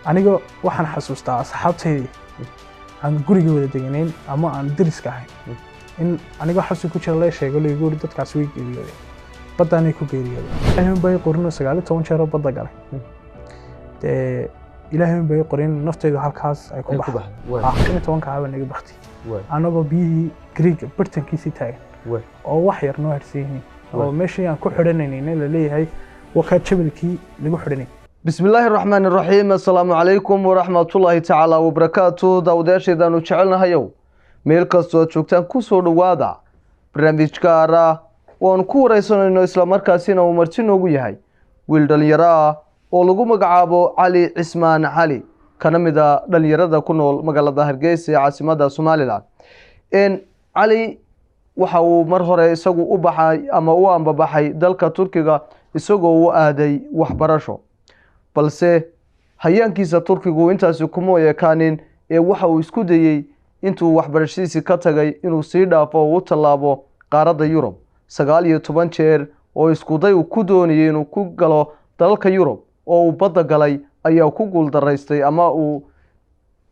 Aniga waxaan xasuustaa asxaabtaydii aan guriga wada deganayn ama aan deriska ahayn in anigoo xabsi ku jira la sheego, laygu yiri dadkaasi way geeriyoodeen, baddaanay ku geeriyoodeen. Ilaahay un baa qorin oo 19 jeer oo badda galay. Dee Ilaahay un baa qorin naftaydu halkaas ay ku baxdo. 15-ka ahaa baa naga bakti anagoo biyihii Greega bartankiisii taagan oo wax yar noo harsan yihiin oo meeshii aan ku xidhanaynayna la leeyahay wakaa jabalkii lagu xidhanay. Bismi illaahi raxmaani raxiim. Assalaamu calaykum waraxmatullaahi tacaala wabarakaatu. Daawadayaashaydaanu jecelnahayow, meel kastoo aad joogtaan, kusoo dhowaada barnaamij gaar ah oo aanu ku wareysanayno, islamarkaasina uu marti noogu yahay wiil dhalinyaro ah oo lagu magacaabo Cali Cismaan Cali, kana mid a dhalinyarada ku nool magaalada Hargeysa ee caasimadda Somaliland. Cali waxa uu mar hore isagu u baxay ama u ambabaxay dalka Turkiga, isagoo u aaday waxbarasho, balse hayaankiisa Turkigu intaasi kuma ekaanin ee waxa uu isku dayey intuu waxbarashadiisii ka tagay inuu sii dhaafo oo u tallaabo qaaradda Yurub. 19 jeer oo iskuday uu ku doonayay inuu ku galo dalalka Yurub oo uu badda galay ayaa ku guuldaraystay ama uu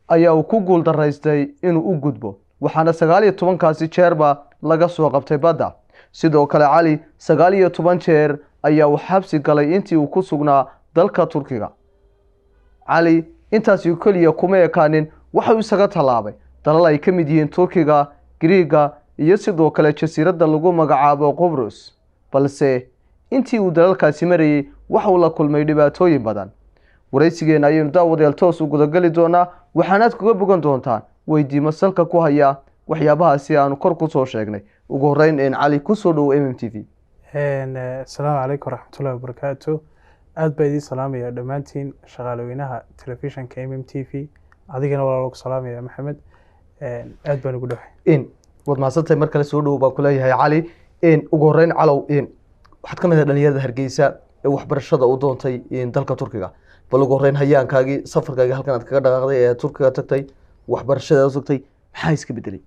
ayaa uu ku guuldaraystay inuu u gudbo, waxaana 19-kaasi jeerba laga soo qabtay badda. Sidoo kale Cali 19 jeer ayaa uu xabsi galay intii uu ku sugnaa dalka Turkiga. Cali intaasi keliya kuma ekaanin, waxauu isaga tallaabay dalal ay ka mid yihiin Turkiga, Griiga iyo sidoo kale jasiiradda lagu magacaabo Qubrus, balse intii uu dalalkaasi marayey waxa uu la kulmay dhibaatooyin badan. Waraysigeena ayaynu, daawadayaal, toos u gudageli doonaa, waxaanaad kaga bogan doontaan weydiimo salka ku haya waxyaabahaasi aanu kor kusoo sheegnay. Ugu horeyn, Cali, kusoo dhowo MMTV. Asalaamu calaykum waraxmatullahi wabarakaatu. Aad baa idiin salaamaya dhammaantiin shaqaaleweynaha telefishinka MMTV. Adigana walaalo ku salaamaya, Maxamed, aad baan ugu dhowahay. Waad mahadsantahay, mar kale soo dhowo baan kuleeyahay, Cali. Ugu horeyn, Calow, waxaad ka mid ahay dhalinyarada Hargeysa ee waxbarashada u doontay dalka Turkiga. Bal ugu horeyn, hayaankaagii, safarkaagii halkan aad kaga dhaqaaqday ee Turkiga tagtay, waxbarashada tagtay, maxaa iska bedelay?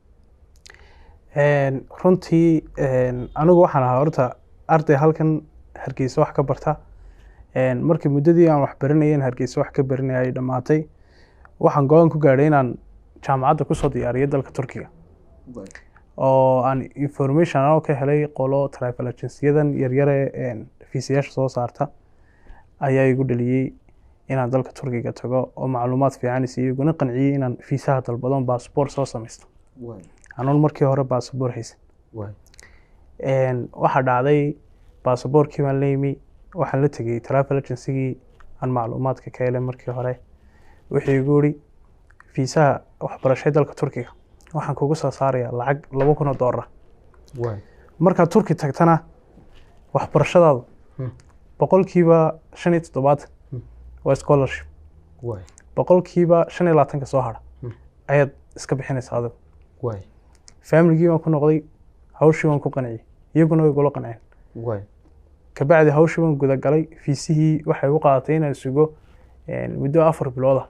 Runtii anigu waxaan ahaa horta arday halkan Hargeysa wax ka barta. Markii muddadii aan wax baranayay in Hargeysa wax ka baranayay ay dhammaatay, waxaan go-aan ku gaadhay inaan jaamacadda kusoo diyaariyo dalka Turkiga, oo aan information anoo ka helay qolo travel agency-yadan yaryare fiisayaasha soo saarta ayaa igu dhaliyey inaan dalka Turkiga tago, oo macluumaad fiican isiiyey, iguna qanciyey inaan fiisaha dalbado, baasboor soo samaysto anoon markii hore baasboor haysan. Waxaa dhacday baasaboorkii baan la yimi, waxaan la tegey travel agency-gii aan macluumaadka ka helay markii hore. Wuxuu igu yiri, fiisaha waxbarashay dalka Turkiga waxaan kugu soo saarayaa lacag $2,000. Markaad Turki tagtana waxbarashadaadu 75% waa scholarship, 25%-ka soo hara ayaad iska bixinaysaa adigu. Familigii baan ku noqday, hawshii waan ku qanciyey, iyaguna way igula qanceen. Kabacdi hawshii waan gudagalay. Fiisihii waxay igu qaadatay inaan sugo muddo 4 bilood ah,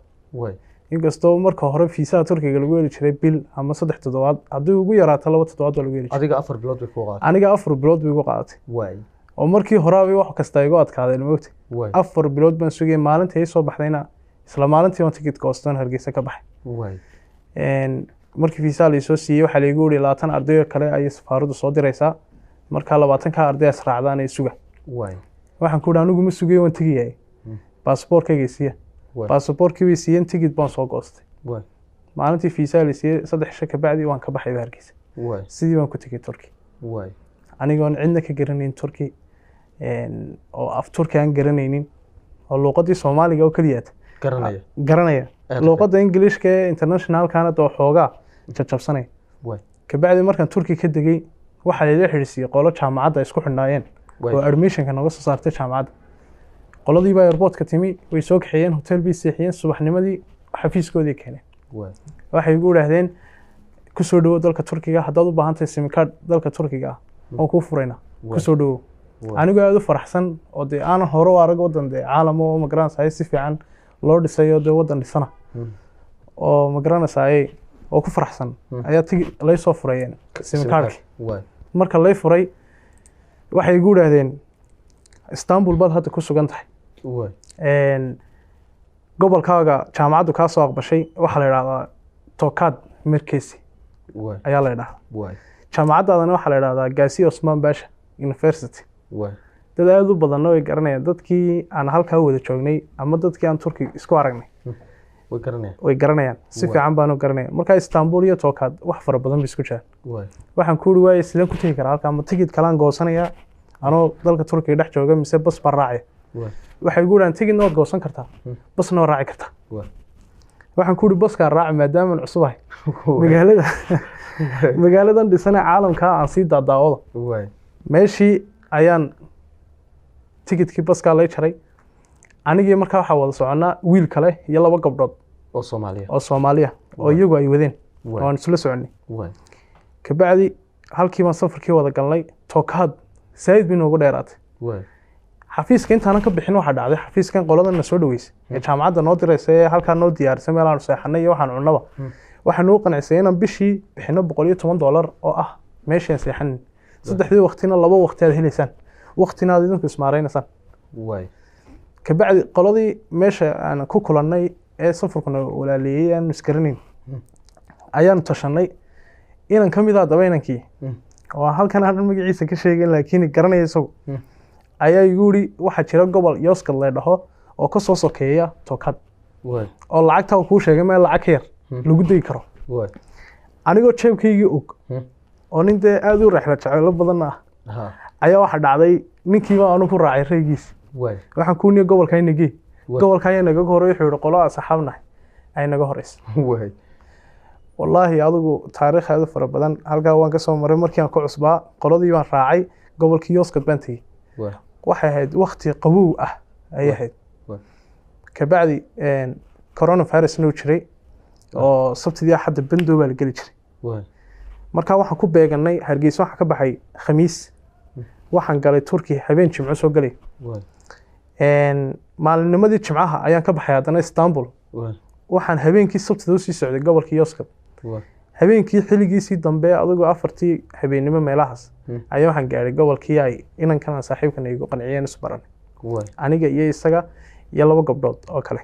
inkastoo marka hore fiisaha Turkiga lagu heli jiray bil ama 3 toddobaad, haddii ugu yaraato 2 toddobaad baa lagu heli jiray. Adiga 4 bilood bay kuu qaadatay? Aniga 4 bilood bay igu qaadatay, oo markii horaabay wax kasta igu adkaadeen, moogta. 4 bilood baan sugayay. Maalintii ay soo baxdayna isla maalintii baan tikid goostan, Hargeysa ka baxay. Markii fiisaha laisoo siiyey, waxaa laigu yiri 20 arday oo kale ayay safaaraddu soo diraysaa, markaa 20-ka arday israacdaan ee suga. Waxaan ku ihi, anigu ma sugayo, waan tegayay, baasaboorkayga siiya. Baasaboorkii bay siiyeen, tigid baan soo goostay. Maalintii fiisaha la siiyey 3 cisho kabacdi waan ka baxayba Hargeysa. Sidii baan ku tegey Turki, anigoon cidna ka garanayn Turki, oo af Turki aan garanaynin, oo luuqadii Soomaaliga oo keliyaata garanaya. Garanaya. Aad. Luuqadda Ingiliishka ee internationalkana doo xoogaa jajabsanaya. Kabacdi markaan Turki ka degay, waxaa laila xidhiisiiyey qolo jaamacadda ay isku xidhnaayeen oo admissionka nooga soo saartay jaamacadda. Qoladii baa airportka timi, way soo kaxeeyeen, hotel bay seexiyeen, subaxnimadii xafiiskoodii keeneen. Waxay igu idhaahdeen, kusoo dhawow dalka Turkiga, haddaad u baahan tahay SIM card dalka Turkiga ah oo kuu furaynaa, kusoo dhawow. Anigoo aada u faraxsan oo dee aanan hore u arag waddan dee caalam oo magaranaysaay si fiican loo dhisayo, dee waddan dhisana oo magaranaysaay oo ku faraxsan ayaa tigi lay soo furayeen SIM cardki. Marka lay furay, waxay igu idhaahdeen, Istanbul baad hadda ku sugan tahay. Gobolkaaga jaamacaddu kaa soo aqbashay waxaa la idhahdaa Tokat Merkezi ayaa la idhahdaa. Jaamacaddaadana waxaa la idhahdaa Gazi Osman Basha University. Dad aada u badanna way garanayaan, dadkii aan halkaa wada joognay ama dadkii aan Turki isku aragnay way garanayaan, si fiican baan u garanaya. Marka Istanbul iyo Tokat wax fara badan bay isku jiraan. Waxaan ku uri waaye sideen ku tegi karaa halkaa? Ma tigid kalaan goosanayaa anoo dalka Turkiga dhex jooga mise bas baan raacaya? Waxay igu dhahan tigidna waad goosan kartaa, basna waad raaci kartaa. Waxaan ku uri baskaan raaci maadaamaan cusubahay magaalada, magaaladan dhisane caalamkaa aan sii daadaawado. Meeshii ayaan tigidkii baskaa lay jaray anigii. Markaa waxaa wada soconnaa wiil kale iyo 2 gabdhood oo Soomaaliya, oo Soomaaliya oo iyagu ay wadeen oo aan isla soconnay. Kabacdi halkii baan safarkii wada galnay. Tokaad saaid bay noogu dheeraatay. Xafiiska intaanan ka bixin waxaa dhacday, xafiiskan qoladan na soo dhaweysay ee jaamacadda noo diraysa ee halkaa noo diyaarisay meel aanu seexanay iyo waxaan cunnaba, waxaa noo qancisay inaan bishii bixino $110 oo ah meeshaan seexanin, saddexdii waqtina 2 waqti aad helaysaan, waqtina aad idinku ismaaraynaysaan. Kabacdi qoladii meesha aan ku kulannay ee safarkuna walaaleeyey aanu isgaranayn ayaanu tashanay. Inan ka mid ah daba inankii oo halkan aanan magaciisa ka sheegin laakiin garanaya isagu ayaa igu yidhi waxaa jira gobol Yozgat la dhaho oo ka soo sokeeya Tokat oo lacagta uu kuu sheegay meel lacag ka yar lagu degi karo. Anigoo jeebkaygii og oo nin dee aada u rexla jecelo badan ah ayaa waxaa dhacday ninkiiba aanu ku raacay reygiisa. Waxaan ku niyo gobolka inagee, gobolka ayaa naga horey. Wuxuu yihi qolo asxaabnahay ay naga horeysa. Wallaahi adigu taariikh aada u fara badan halkaa waan ka soo maray. Markii aan ku cusbaa qoladii baan raacay, gobolkii Yozgat baan tegey. Waxay ahayd wakti qabow ah ayay ahayd. Kabacdi coronavirus-na uu jiray oo Sabtidii Axadda bandow baa la geli jiray. Markaa waxaan ku beeganay Hargeysa, waxaan ka baxay Khamiis, waxaan galay Turki habeen Jimco soo galay. Maalinnimadii Jimcaha ayaan ka baxay haddana Istanbul. Waxaan habeenkii Sabtida usii socday gobolkii Yozgat. Habeenkii xilligiisii dambe adigoo 4tii habeennimo meelahaas ayaa waxaan gaadhay gobolkii ay inankan aan saaxiibkan igu qanciyeen isu baranay, aniga iyo isaga iyo 2 gabdhood oo kale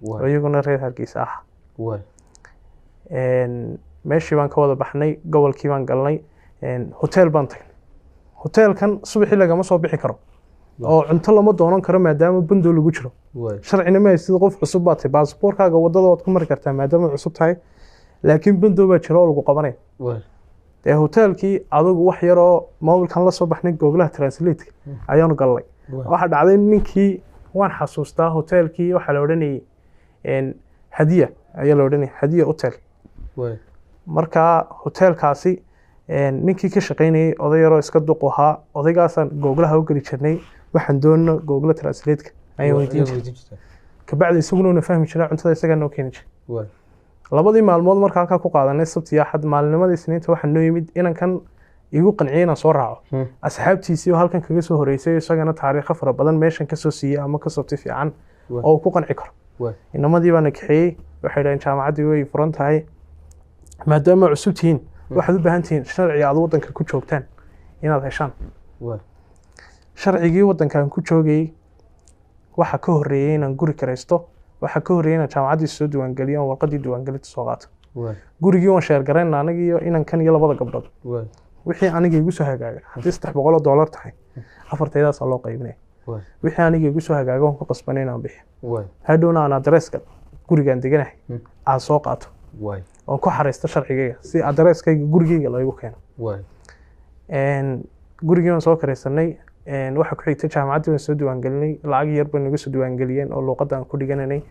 oo iyaguna reer Hargeysa ah. Meeshii baan ka wada baxnay, gobolkii baan galnay, hotel baan tagnay. Hotelkan subaxii lagama soo bixi karo oo cunto lama doonan karo maadaama bandow lagu jiro. Sharcina ma haysid, qof cusub baa tahay, baasaboorkaaga waddada waad ku mari kartaa maadaama cusub tahay, laakiin bandow baa jiro oo lagu qabanaya. Dee hotelkii adigu wax yaroo mobilkan la soo baxnay googlaha translate ayaanu galnay. Waxaa dhacday ninkii waan xasuustaa, hotelkii waxaa la odhanayay Hadiya ayaa la odhanayay, Hadiya Hotel. Markaa hotelkaasi ninkii ka shaqaynayay oday yaroo iska duq ahaa, odaygaasaan googlaha u geli jirnay. Waxaan doonno googla translate-ka ayaan weydiin jirnay. Kabacdi isaguna una fahmi jiray, cuntada isagaa noo keeni jiray. 2dii maalmood marka halkaa ku qaadanay, Sabti iyo Axad, maalinimadii Isniinta waxaa noo yimid inankan igu qanciyay inaan soo raaco asxaabtiisii oo halkan kaga soo horeysay, isagana taariikho fara badan meeshan kasoo siiyey ama kasoo ti fiican oo uu ku qanci karo. Inamadii baana kaxeeyey. Waxay dhaheen jaamacaddii way furan tahay, maadaama cusub tihiin waxaad u baahan tihiin sharciga aad waddanka ku joogtaan inaad heshaan. Sharcigii waddankan ku joogayey waxaa ka horreeyey inaan guri kiraysto, waxaa ka horreeyey inaan jaamacaddii soo diiwaangeliyo oon warqaddii diiwaangelinta soo qaato. Gurigii waan sheergarayna aniga iyo inankan iyo 2da gabdhood. Wixii aniga igu soo hagaaga haddii $300 tahay afartaydaasaa loo qaybinaya. Wixii aniga igu soo hagaaga waan ku qasbanay inaan bixiyo, hadhowna aan adreeska gurigaan deganahay aan soo qaato oon ku xareysto sharcigayga si adreeskayga gurigayga loogu keeno. Gurigii waan soo karaysanay. Waxaa ku xigtay jaamacaddii waan soo diiwaangelinay, lacag yar bay naga soo diiwaangeliyeen oo luuqadda aan ku dhigananay,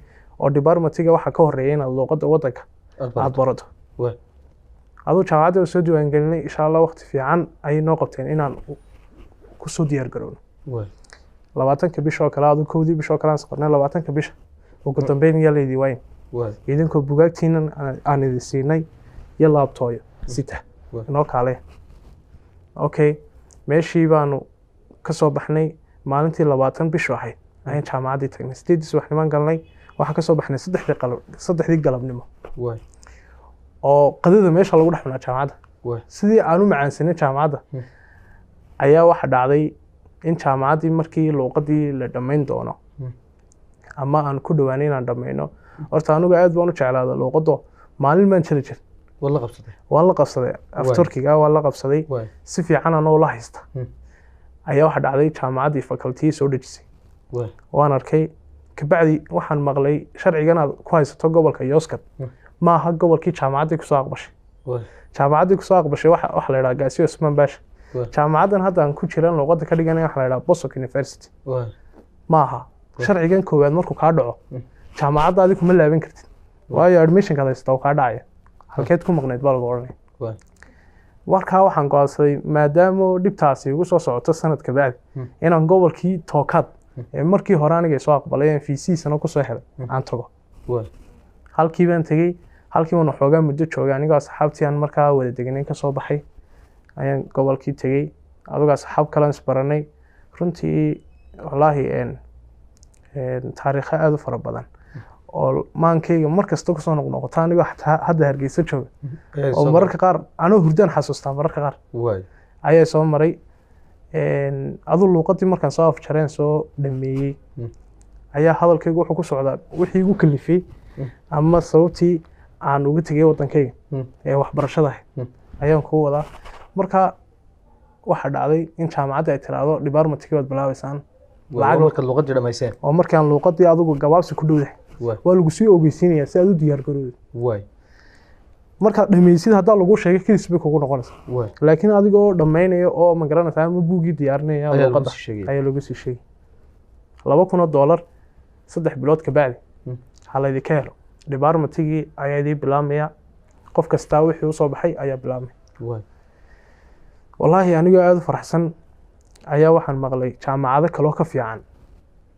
oo departmentiga waxaa ka horreeya inaad luuqadda waddanka aad barato. Aduu jaamacaddii waan soo diiwaangelinay, insha Allah waqti fiican ayay noo qabteen inaan kusoo diyaar garowno 20ka bisha oo kale. Aduu 1dii bisha oo kale aan soqornay, 20ka bisha ugu dambeyn yaa laydii waayin idinkoo bugaagtiinan aan idin siinay iyo laabtooyo sita inoo kaalaya. Okay, meeshii baanu ka soo baxnay maalintii 20 bishu ahayd ayaan jaamacaddii tagnay. 8dii subaxnimaan galnay, waxaan ka soo baxnay 3dii galabnimo oo qadada meesha lagu dhex cunaa jaamacadda. Sidii aan u macaansanay jaamacadda ayaa waxa dhacday in jaamacaddii markii luuqadii la dhammayn doono Ama aan ku dhowaanay inaan dhammayno. Horta anigu aad baan u jeclaada luuqaddo, maalin baan jiri jir. Waad la qabsatay? Waan la qabsaday af Turkiga, waan la qabsaday si fiican anoo la haysta. Ayaa waxa dhacday jaamacaddii faculty soo dhejisay. Waan arkay. Kabacdi waxaan maqlay sharcigan aad ku haysato gobolka Yozgat maaha gobolkii jaamacaddii kusoo aqbashay. Jaamacaddii kusoo aqbashay waxa la yidhaha Gazi Osman Pasha. Jaamacaddan hadda aan ku jiran luuqadda ka dhiganaya waxa la yidhaha Bozok University. Maaha sharcigan koowaad markuu kaa dhaco jaamacaddaadi kuma laaban kartid, waayo admissionkaad haysataa uu kaa dhacaya, halkeed ku maqnayd baa lagu odhanaya. Markaa waxaan go'aansaday, maadaama dhibtaasi igu soo socoto sanad ka bacdi, inaan gobolkii Tookaad ee markii hore aniga soo aqbalay aan VC sano kusoo helay aan tago. Halkii baan tegey, halkii baan waxoogaa muddo joogay. Anigoo asxaabtii aan markaa wada deganayn ka soo baxay ayaan gobolkii tegey, adigoo asxaab kalean isbaranay. Runtii wallaahi taariikho aada u fara badan oo maankayga mar kasta kusoo noqnoqota, anigoo xataa hadda Hargeysa jooga oo mararka qaar anoo hurdaan xasuustaa mararka qaar ayaa soo maray. Aduu luuqadii markaan soo afjareen, soo dhameeyey, ayaa hadalkaygu wuxuu ku socdaa wixii igu kalifay ama sababtii aan uga tegay waddankayga ee waxbarashada ahayd ayaan kuu wadaa. Marka waxaa dhacday in jaamacadda ay tiraahdo departmentkii baad bilaabeysaan lacag markaad luuqadii dhamayseen. Oo markaan luuqadii adigu gabaabsi ku dhowdahay waa lagu sii ogeysiinayaa si aad u diyaar garowdo. Markaad dhammaysid haddaa lagu sheegay kedis bay kugu noqonaysaa, laakiin adigoo dhammaynaya oo ma garanaysaa ama buuggii diyaarinaya ayaa lagu luuqadda sii sheegaya. Ayaa lagu sii sheegay $2,000 3 bilood ka bacdi ha laydinka helo, departmentigii ayaa idiin bilaabmaya, qof kastaa wixii usoo baxay ayaa bilaabmay. Wallaahi anigoo aada u faraxsan ayaa waxaan maqlay jaamacado kaloo ka fiican.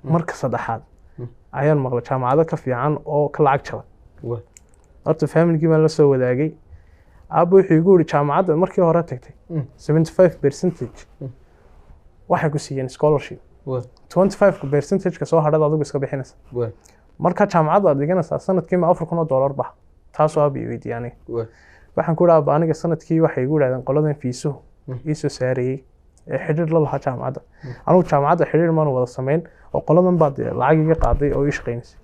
Marka saddexaad ayaan maqlay jaamacado ka fiican oo ka lacag jaban. Horta familygii baan la soo wadaagay. Aabba wuxuu igu yidhi jaamacadda markii hore tagtay 75 percentage waxay ku siiyeen scholarship, 25 percentage-ka soo hadhada adigu iska bixinaysa. Marka jaamacadda aad dhiganaysaa sanadkii ma $4,000 bah? Taasoo aabba i weydiiyey aniga. Waxaan ku idhi aabba, aniga sanadkii waxay igu idhahdeen qoladan fiisuhu ii soo saarayey ee xidhiir la lahaa jaamacadda, anigu jaamacadda xidhiir maanu wada samayn oo qoladan baa dee lacag iga qaaday oo ii shaqaynaysay,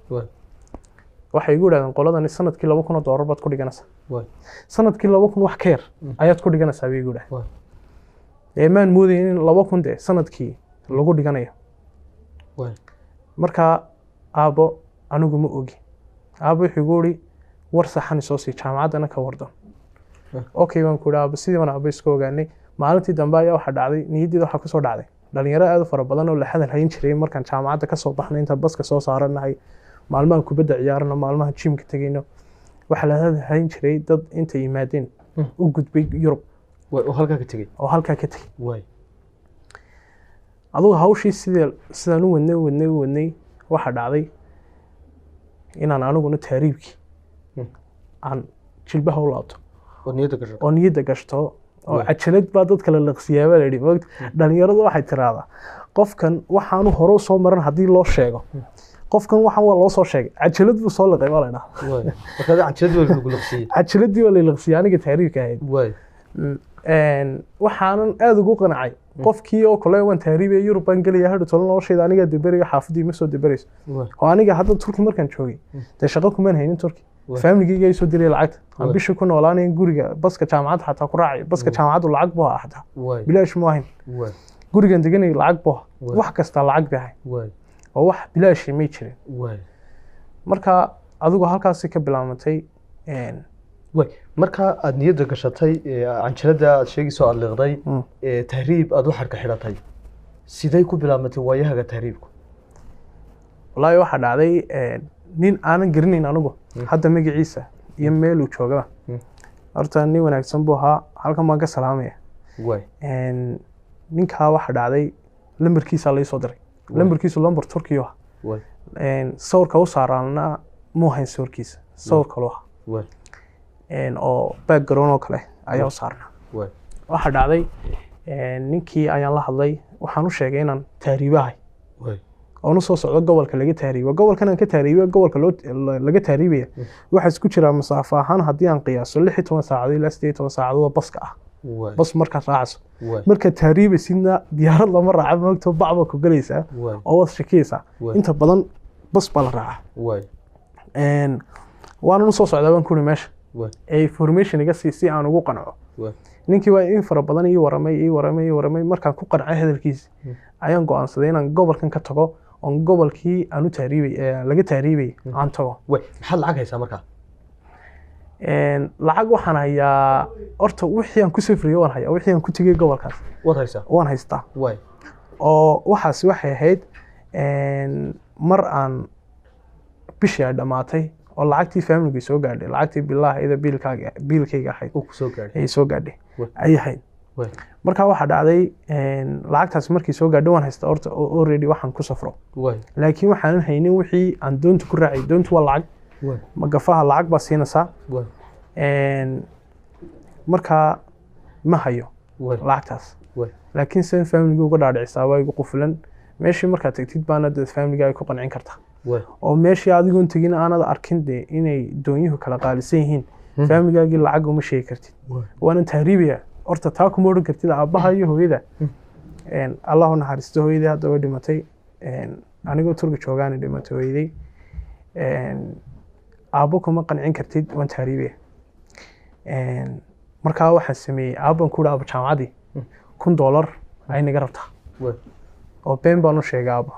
waxay igu idhahdeen qoladani sanadkii $2,000 baad ku dhiganaysaa, sanadkii 2,000 wax ka yar ayaad ku dhiganaysaa bay igu idhahdeen. Ee maan moodayn in 2,000 dee sanadkii lagu dhiganayo. Markaa aabbo anigu ma ogi. Aabbo wuxuu igu iri war saxan isoo sii, jaamacaddana ka wardan. Okay baan ku idhi aabbo, sidii baan aabbo iska ogaanay. Maalintii dambe ayaa waxaa dhacday niyaddeeda waxaa kusoo dhacday dhalinyaro aad u fara badan oo la hadal hayn jiray markaan jaamacadda ka soo baxnay, intaan baska soo saaranahay, maalmahan kubadda ciyaarano, maalmaha gymka tegayno, waxaa la hadal hayn jiray dad intay yimaadeen u gudbay Yurub. Oo halkaa ka tegey. Oo halkaa ka tegey. Adugu hawshii sidee sidaan u wadnay u wadnay u wadnay, waxaa dhacday inaan aniguna tahriibkii aan jilbaha u laabto. Oo niyadda gasho. Oo niyadda gashto oo cajalad baa dadka la liqsiyaa baa la yidhi moogta. Dhalinyaradu waxay tiraahdaa qofkan waxaanu hore usoo maran haddii loo sheego, qofkan waxaan waa loo soo sheegay, cajalad buu soo liqay baa la idhaha. Marka adiga cajalad waa lagu liqsiiyey. Cajaladii waa la liqsiiyey aniga tahriibka ahayd. Waxaanan aada ugu qancay qofkii oo kale waan tahriibaya, Yurub baan gelaya, hadhow tolo noloshayda anigaa deberayo, xaafaddii ma soo deberayso. Oo aniga hadda Turki markaan joogay dee shaqo kumaan haynin Turki, familigayga ay soo diraya lacagta aan bishii ku noolaanayn, guriga baska jaamacadda xataa ku raacay, baska jaamacaddu lacag buu ahaa xataa, bilaash mu ahayn, gurigan deganay lacag buu ahaa, wax kastaa lacag bay ahayd oo wax bilaashi may jirin. Marka adigu halkaasi ka bilaabantay Marka aad niyadda gashatay canjalada aad sheegayso aad liqday, tahriib aad u xarka xidhatay, sidee ku bilaabmatay waayahaga tahriibku? Wallaahi waxaa dhacday nin aanan garanayn anigu hadda magaciisa iyo meeluu joogaba. Horta nin wanaagsan buu ahaa, halkan baan ka salaamaya. Ninkaa waxaa dhacday lambarkiisaa laii soo diray, lambarkiisu lambar Turkiyo ah. Sawirka u saaraana muu hayn sawirkiisa, sawir kaluu ahaa oo background oo kale ayaa u saarnaa. Waxaa dhacday ninkii ayaan la hadlay, waxaan u sheegay inaan tahriibahay oon usoo socdo gobolka laga tahriibo. Gobolkan aan ka tahriibiyo, gobolka loo laga tahriibaya waxaa isku jiraa masaafo ahaan haddii aan qiyaaso 16 saacadood ilaa 18 saacadood oo baska ah, bas markaad raacayso. Markaad tahriibaysidna diyaarad lama raaca moogto, bac baa ku gelaysaa oo waad shakiyaysaa. Inta badan Bas baa la raacaa. Waanan usoo socdaa baan kuri meesha ee information iga sii si aan ugu qanco. Ninkii waa in fara badan ii waramay ii waramay ii waramay. Markaan ku qancay hadalkiisa ayaan go'aansaday inaan gobolkan ka tago oon gobolkii aan u tahriibay laga tahriibay aan tago. Maxaad lacag haysaa markaa? Lacag waxaan hayaa horta wixii aan ku safriyay waan hayaa, wixii aan ku tegay gobolkaas waad haysaa? Waan haystaa. Oo waxaasi waxay ahayd mar aan bishii ay dhammaatay oo lacagtii familigii soo gaadhay, lacagtii bilaah ida biilkaaga biilkayga ahayd ay soo gaadhay ay ahayd. Markaa waxaa dhacday lacagtaas markii soo gaadhay waan haystaa horta already waxaan ku safro, laakiin waxaanan haynin wixii aan doonta ku raacay. Doontu waa lacag, magafaha lacag baa siinaysaa. Markaa ma hayo lacagtaas, laakiin seen familigii uga dhaadhicisaa waa igu qufulan. Meeshii markaad tagtid baana dee familigaaga ku qancin kartaa, oo meeshii adigoon tegin aanad arkin dee inay doonyuhu kala qaalisan yihiin, familigaagii lacag uma sheegi kartid. Waanan tahriibaya horta taa kuma odhan kartid aabbaha iyo hooyada. Allahu naxariisto hooyadii hadda way dhimatay, anigoo Turki joogaana dhimatay hooyaday. Aabbo kuma qancin kartid waan tahriibaya. Markaa waxaan sameeyey aabban ku aabo jaamacaddii $1000 ay naga rabtaa, oo been baan u sheegay aabbo.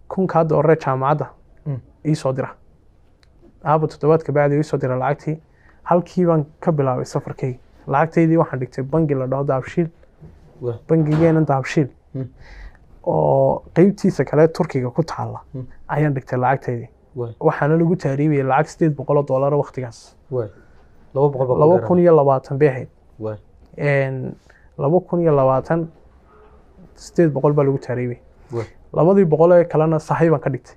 $1000 jaamacadda ii soo dira aabba. Toddobaad kabacdi ii soo dira lacagtii. Halkii baan ka bilaabay safarkayga. Lacagtaydii waxaan dhigtay bangi la dhaho Dahabshiil, bangigeena Dahabshiil oo qeybtiisa kale Turkiga ku taalla ayaan dhigtay lacagtaydii. Waxaana lagu tahriibiyay lacag $800 waqtigaas, 2020 bay ahayd. 2020 800 baa lagu tahriibiyay. 200 ee kalena sahay baan ka dhigtay,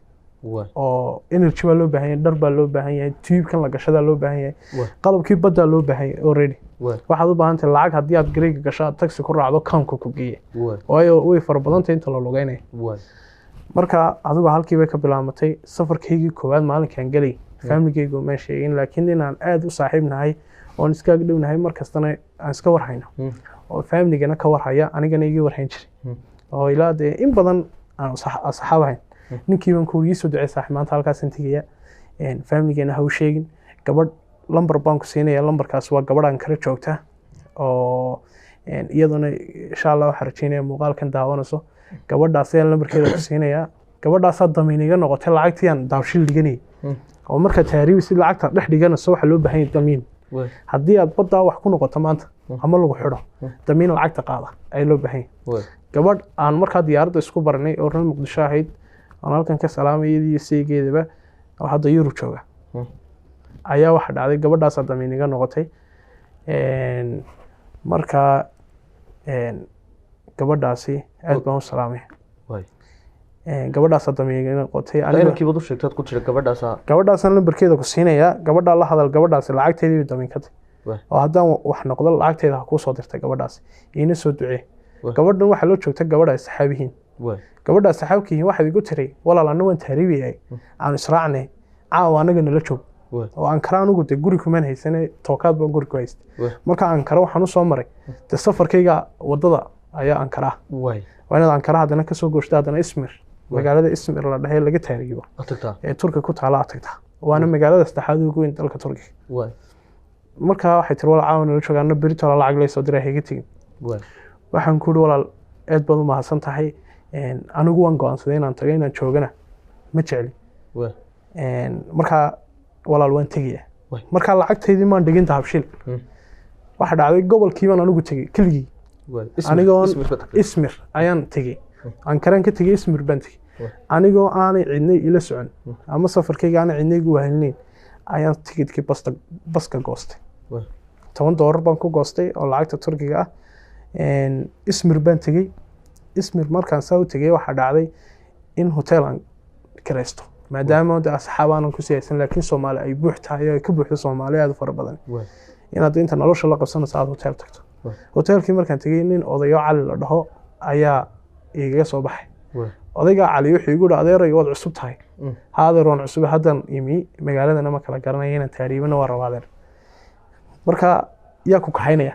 oo energy baa loo baahan yahay, dhar baa loo baahan yahay, tubkan la gashadaa loo baahan yahay, qalabkii baddaa loo baahan yahay. Already waxaad u baahan tahay lacag haddii aad gareega gasho aad taxi ku raacdo kaamka ku geeya, waayo way fara badan tahay inta la lugeynaya. Marka adigu halkii bay ka bilaamatay safarkaygii koowaad. Maalinkaan gelay familigaygu maan sheegin, laakiin inaan aada u saaxiib nahay oon iska dhownahay mar kastana aan iska warhayno, oo familigana ka warhaya anigana iga warhayn jiray, oo ilaa dee in badan aan asxaab ahayn. Ninkii baan ku ii soo ducey saaxiib, maanta halkaasaan tegaya, familigana ha u sheegin, gabadh lambar baan ku siinaya, lambarkaas waa gabadh aan kala joogta oo iyaduna insha Allah waxaan rajeynaya muuqaalkan daawanayso. Gabadhaas ayaan lambarkeeda ku siinayaa. Gabadhaasaa damiin iga noqotay lacagtii aan Dahabshiil dhiganayay, oo markaa tahriibisid lacagta dhex dhiganayso waxaa loo baahan yahay damiin. Haddii aad baddaa wax ku noqoto maanta ama lagu xidho, damiin lacagta qaada ayaa loo baahan yahay. Gabadh aan markaa diyaaradda isku baranay oo reer Muqdisho ahayd aan halkan ka salaamay iyadii saygeedaba oo hadda Yurub jooga ayaa waxa dhacday gabadhaasaa damiin iga noqotay. Markaa gabadhaasi aad baan u salaamay. Gabadhaasaa damiin iga noqotay. Gabadhaasaan lambarkeeda ku siinayaa, gabadhaa la hadal, gabadhaasi lacagteedii bay damiin ka tahy, oo haddaan wax noqdo lacagteeda ha kuu soo dirtay gabadhaasi, iina soo ducee. Gabadhan waxaa loo joogta gabadha ay saxaab yihiin. Gabadha saxaabka yihiin waxaad igu tiray walaal anna waan tahriibayay aan israacnay caawa anaga nala joog, oo Ankara anugu dee guri kumaan haysane, tookaad baan guri ku haystay. Marka Ankara waxaan usoo maray dee safarkayga wadada ayaa Ankara ah, waa inaad Ankara haddana kasoo gooshta, haddana Ismir, magaalada Ismir la dhahay laga tahriibo ee Turkiga ku taala aad tagtaa, waana magaalada saddexaad ugu weyn dalka Turkiga. Markaa waxay tiri walaal caawa nala jooga, anna beritola lacag laysoo diray hayga tegin. Waxaan ku uri walaal aad baad u mahadsan tahay, anigu waan go'aansaday inaan tago, inaan joogana ma jecli. Markaa walaal waan tegaya. Markaa lacagtaydii maan dhigin Dahabshiil. Waxaa dhacday gobolkii baan anigu tegey keligii, anigoon Ismir ayaan tegey, Ankaraan ka tegey Ismir baan tegey, anigoo aanay cidnay ila socon ama safarkayga aanay cidnay igu wahelinayn ayaan tigidhkii basta baska goostay. $10 baan ku goostay oo lacagta Turkiga ah. Ismir baan tegey. Ismir markaan saa u tegey waxaa dhacday in hotel aan kiraysto, maadaama de asxaab aanan kusii haysan, laakiin Soomaali ay buux tahay oo ay ka buuxdo Soomaali aad u fara badan, inaad inta nolosha la qabsanayso aad hotel tagto. Hotelkii markaan tegey nin odayo Cali la dhaho ayaa igaga soo baxay. Odaygaa Cali wuxuu igu yidhi adeeray waad cusub tahay. Ha adeer waan cusub, haddan imi magaaladana ma kala garanaya, inaan tahriibana waa rabaa adeer. Marka yaa ku kaxaynaya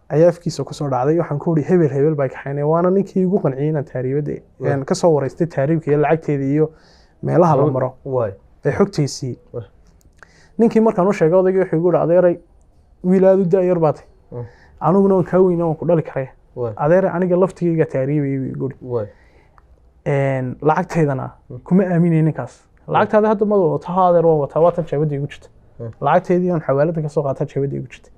ayaa afkiisa kusoo dhacday. Waxaan ku uri hebel hebel baa kaxaynaya, waana ninkii igu qanciyay inaan tahriibada kasoo wareystay tahriibka iyo lacagteeda iyo Meelaha la maro ee xogtaysiiyey. Ninkii markaan u sheegay odaygii wuxuu igu yidhi, adeeray, wiil aada u da-yar baa tahay, aniguna waan kaa weyna, waan ku dhali karaya. Adeeray, aniga laftigayga taariibayay, buu igu yidhi. Lacagtaydana kuma aaminay ninkaas. Lacagtaada hadda ma wadato? Ha adeer, waan wataa, waa tan jeebadda igu jirta. Lacagtaydii aan xawaalada kasoo qaataa jeebadda igu jirta.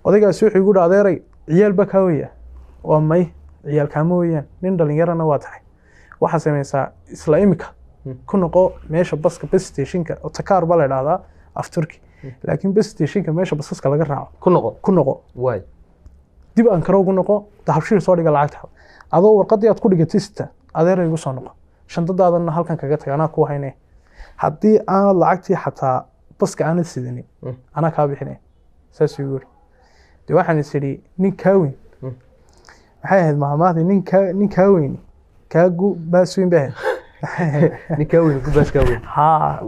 Odaygaasi wuxuu igu yidhi, adeeray, ciyaal baa kaa weya? Waa may, ciyaal kaama weeyaan, nin dhalinyarana waa tahay. Waxaa samaysaa, isla imika ku noqo meesha baska, bus stationka oo takaar baa la idhahdaa af Turki, laakiin bus stationka meesha basaska laga raaco. Ku noqo. Ku noqo. Dib Ankara ugu noqo, Dahabshiil soo dhiga lacagta, adoo warqadii aad ku dhigatay sita. Adeer, igu soo noqo, shandadaadana halkan kaga tag, anaa kuu haynaya. Haddii aanad lacagtii xataa baska aanad sidanin, anaa kaa bixinaya. Saasuu igu yiri. Dee waxaan is idhi, nin kaa weyn, maxay ahayd mahmahdii? Nin kaa weyni kaa gu baas weyn bay ahayd. Nin kaa weyn ku baas kaa weyn. Haa.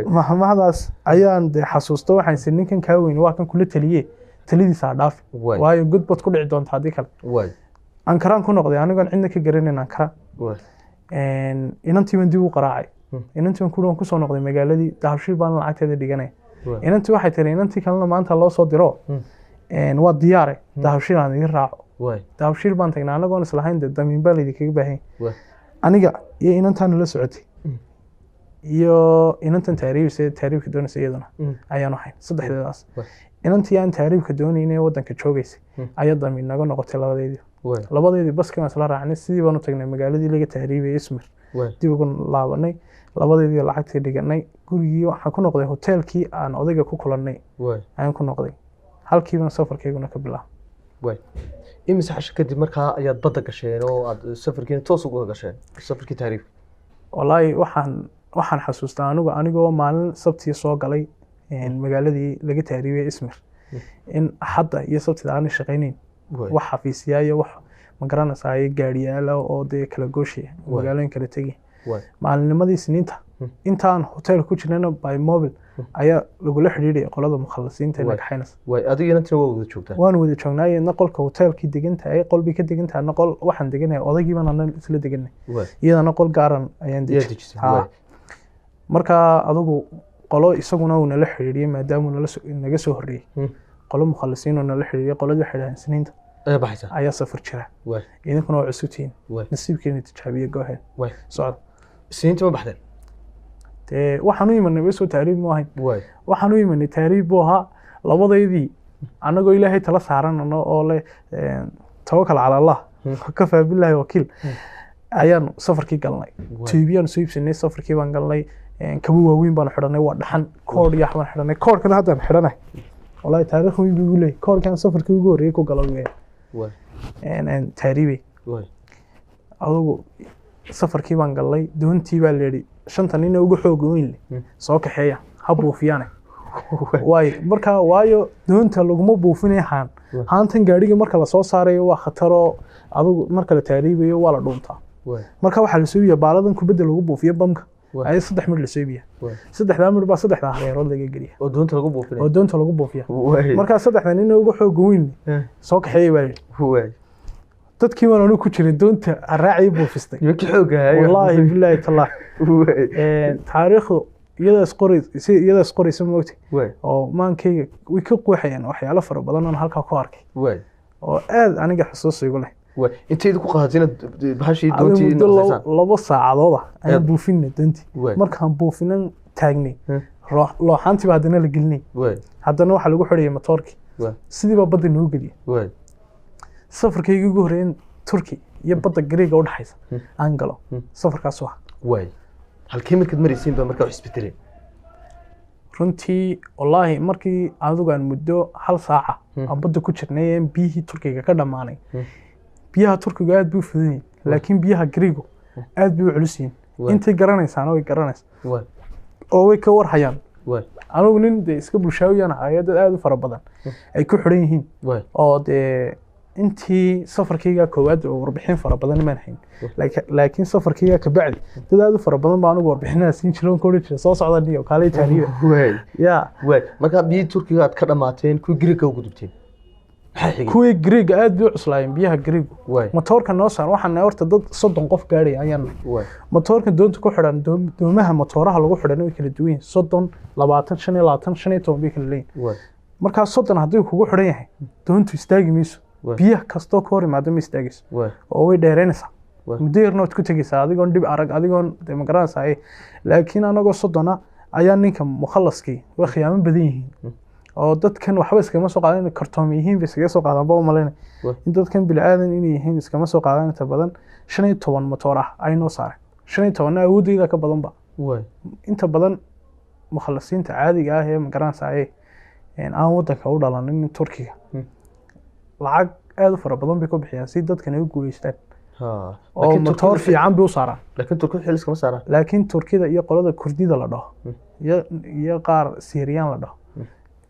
Mahmahdaas ayaan dee xasuusto. Waxaan is idhi, ninkan kaa weyn waa kan kula taliye, taladiisa ha dhaafi, waayo god baad ku dhici doonta haddii kale. Ankaraan ku noqday anigoon cidna ka garanayn Ankara. Inantii baan dib u qaraacay. Inantii baan ku waan kusoo noqday magaaladii, Dahabshiil baan lacagteeda dhiganaya. Inantii waxay tiri, inantii kalena maanta loo soo diro, waa diyaare, Dahabshiil aan idin raaco. Dahabshiil baan tagnay anagoon islahayn dee damiin baa laydinkaga baahan yahay. Aniga iyo inantaanu la socotay iyo inantan taariibisa, taariibka doonaysa iyaduna, ayaanu ahayn saddexdeedaas. Inantii aan taariibka doonayn ee wadanka joogaysay ayaa damiin naga noqotay labadeedii. Labadeedii baskii baan isla raacnay, sidii baan u tagnay magaaladii laga taariibayay Ismir. Dib ugu laabanay, labadeedii lacagtii dhiganay. Gurigii waxaan ku noqday, hoteelkii aan odayga ku kulannay ayaan ku noqday, halkii baan safarkayguna ka bilaabay. Imise xasho kadib markaa ayaad badda gasheen oo aad safarkiina toos uga gasheen safarkii tahriibka? Wallaahi waxaan xasuustaa anigu anigoo maalin Sabtii soo galay magaaladii laga tahriibay Ismir, in Axadda iyo Sabtida aanay shaqaynayn wax xafiisyaa iyo wax, ma garanaysaa, gaariyaala oo dee kala gooshaya, magaalooyin kala tegaya. Maalinnimadii Isniinta intaan hotel ku jirnayna by mobile ayaa lagula xidhiidhaya qolada mukhalasiinta ee nagaxaynaysa. Adiga inantina waa wada joogtaa? Waan wada joognaa. Iyadna qolka hotelkii degan tahay, qolbay ka degan tahay, ana qol waxaan deganahay, odaygii baan ana isla deganay, iyadana qol gaaran ayaan yaa dejiyay. Dejisay? Haa. Marka adigu qolo isaguna uu nala xidhiidhiyey maadaama uu naga soo horreeyey, qolo mukhalisiin oo nala xidhiidhiyey. Qoladii waxay dhaheen, Isniinta ayaa baxaysaa, ayaa safar jira, idinkuna waa cusubtihiin, nasiibkiina tijaabiye, gooheen, socda. Isniintii ma baxdeen? Dee waxaan u imanay soo tahriib mu ahayn. Waxaan u imanay tahriib buu ahaa. Labadaydii annagoo Ilaahay tala saaranano oo leh tawakal cala Allah, kafaa billaahi wakiil, ayaanu safarkii galnay. Tiibiyaanu soo iibsanay, safarkii baan galnay. Kabo waaweyn baanu xidhanay, waa dhaxan, koodh iyo wax baan xidhanay. Koodhkana haddaan xidhanay, wallahi taariikh weyn buu igu leeyahay koodhkan safarkii ugu horreeyey ku galo weeyaan. Tahriibay. Adugu safarkii baan galnay. Doontii baa la yidhi, shanta nin ee ugu xooga weyn leh soo kaxeeya, ha buufiyaane. Waayo marka, waayo doonta laguma buufinaya haan. Haantan gaadhiga marka lasoo saarayo waa khataroo, adugu marka la taariibayo waa la dhuuntaa. Marka waxaa lasoo iibiya baaladan kubadda lagu buufiyo, bamka, ayaa saddex midh lasoo iibiya. Saddexdaa midh baa saddexdaa hareerood laga geliya. Oo doonta lagu buufinaya? Oo doonta lagu buufiya. Markaa saddexda nin ee ugu xooga weyn leh soo kaxeeya baa la yidhi. Dadkii baan anigu ku jiray doonta raacii buufistay. Nimankii xoogga ahaa. Wallaahi bilaahi tallaah. Taariikhdu iyada isqoray, si iyada isqoraysa, moogtay, oo maankayga way ka quuxayaan waxyaalo fara badan oon halkaa ku arkay oo aad aniga xusuus igu leh. Intay idinku qaadatay inaad bahashii adiga doontii muddo naqsaysaan? 2 saacadood ah ayaan buufinay doontii. Markaan buufinan taagnay, looxaantii baa haddana la gelinay. Haddana waxaa lagu xidhayay matoorkii. Sidii baa badda noogu geliyay. Safarkaygii ugu horreeyay in Turki iyo badda Greega u dhexaysa aan galo, safarkaas waa. Halkee markaad maraysiin baa markaa wax isbedeleen? Runtii wallaahi markii adigu aan muddo hal saaca aan badda ku jirnay ee biyihii Turkiga ka dhammaanay, biyaha Turkiga aad bay u fudan yihiin, laakiin biyaha Greegu aad bay u culus yihiin. Intay garanaysaana way garanaysaa oo way ka warhayaan. Anigu nin dee iska bulshaawiyaan ahayo, dad aad u fara badan ay ku xidhan yihiin, oo dee intii safarkayga koowaad oo warbixin fara badan maan hayn. Laakiin safarkayga kabacdi dad aad u fara badan baa anigu warbixinaha siin jiray oon ka odhan jiray, soo socda niyo kaalay taariiba. Ya. Markaa biyihii Turkiga aad ka dhamaateen, kuwii Greega u gudubteen? Maxaa xigay? Kuwii Greega aad bay u cuslaayeen biyaha Greegu. Waay. Matoorka noo saar, waxaan nahay horta dad 30 qof gaadhaya ayaan nahay. Waay. Matoorka doonta ku xidhan, doomaha matooraha lagu xidhan way kala duwan yihiin, 30, 20, 25, 15 bay kala leeyihin. Waay. Markaa 30 haddii kugu xidhan yahay, doontu istaagi mayso. Waay. Biyaha kastoo ka hor imaado ma istaagayso Waay. oo way dheeraynaysaa. Waay. Muddo yarna waad ku tegaysaa adigoon dhib arag, adigoon dee ma garanaysaa. Laakiin anagoo 30 ayaa ninka mukhalaskii way khiyaamo badan yihiin oo dadkan waxba iskama soo qaadan, inay kartoom yihiin bay iskaga soo qaadaan ba u malaynaya. Waay. In dadkan bini'aadan inay yihiin iskama soo qaadaan. Inta badan 15 matoor ah ay noo saareen, 15-na awooddayda ka badanba. Waay. Inta badan mukhalasiinta caadiga ah ee ma garanaysaa aan wadanka u dhalanin Turkiga lacag aad u fara badan bay ku bixiyaan si dadkan ay u guuleystaan Ha. oo Laakiin matoor Turkidu- fiican bay u saaraan. Laakiin Turkidu xil iskama saaraan. Laakiin Turkida iyo qolada Kurdida la dhaho iyo qaar Siiriyaan la dhaho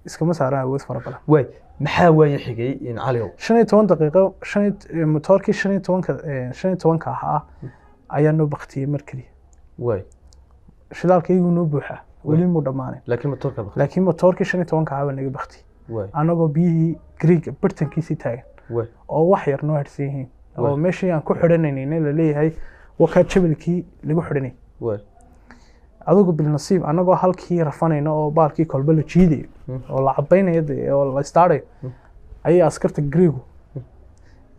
iskama saaraan awood fara badan. Waay, maxaa waaye xigay in Caliow? 15 daqiiqo, matoorkii 15-ka ahaa ayaa noo baktiyey mar keliya. Waay. Shidaalka iyagu noo buuxaa, weli muu dhammaanin. Laakiin matoorka baqtay. Laakiin matoorkii 15-ka ahaa baa naga baktiyey Waay. anagoo biyihii Greega bartankiisii taagan Waay. oo wax yar noo harsan yihiin oo Waay. meeshii aan ku xidhanaynayna laleeyahay wakaa jabalkii lagu xidhanayay. Waay. Adigu bilnasiib anagoo halkii rafanayno oo baalkii kolba la jiidayo oo la cabaynayo dee oo la istaarayo ayay askarta Greegu,